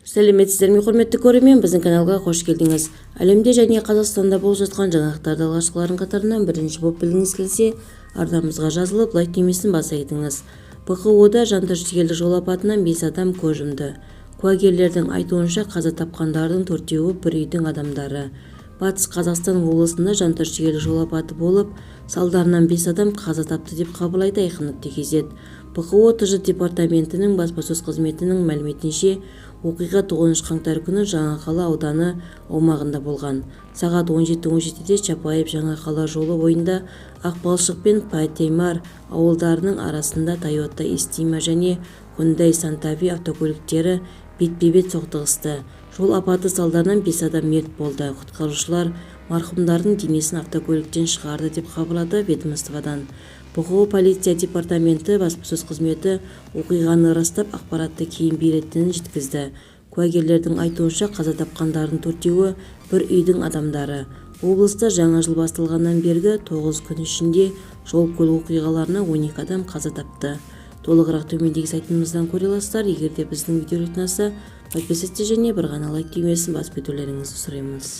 Сәлеметсіздер ме, құрметті көрермен! Біздің каналға қош келдіңіз! Әлемде және Қазақстанда болып жатқан жаңалықтарды алғашқылардың қатарынан бірінші болып білгіңіз келсе, арнамызға жазылып, лайк түймесін баса кетіңіз. БҚО-да жантүршігерлік жол апатынан бес адам көз жұмды. Куәгерлердің айтуынша, қаза тапқандардың төртеуі бір үйдің адамдары. Батыс Қазақстан облысында жантүршігерлік жол апаты болып, салдарынан бес адам қаза тапты деп хабарлайды айқын.kz. БҚО ТЖ департаментінің баспасөз қызметінің мәліметінше, оқиға 9 қаңтар күні Жаңақала ауданы аумағында болған. Сағат 17:17-де Чапаев-Жаңақала жолы бойында Ақбалшық пен Пайтаймар ауылдарының арасында Тойота Эстима және Хундай Санта-Фе автокөліктері бетпе-бет соқтығысты. Жол апаты салдарынан бес адам мерт болды. Құтқарушылар марқұмдардың денесін автокөліктен шығарды деп хабарлады ведомстводан. БҚО полиция департаменті баспасөз қызметі оқиғаны растап, ақпаратты кейін беретінін жеткізді. Куәгерлердің айтуынша, қаза тапқандардың төртеуі бір үйдің адамдары. Облыста жаңа жыл басталғаннан бергі 9 күн ішінде жол-көлік оқиғаларынан 12 адам қаза тапты. Толығырақ төмендегі сайтымыздан көре аласыздар. Егер де біздің видеоролик ұнаса, подписаться және бір ғана лайк түймесін басып кетулеріңізді сұраймыз.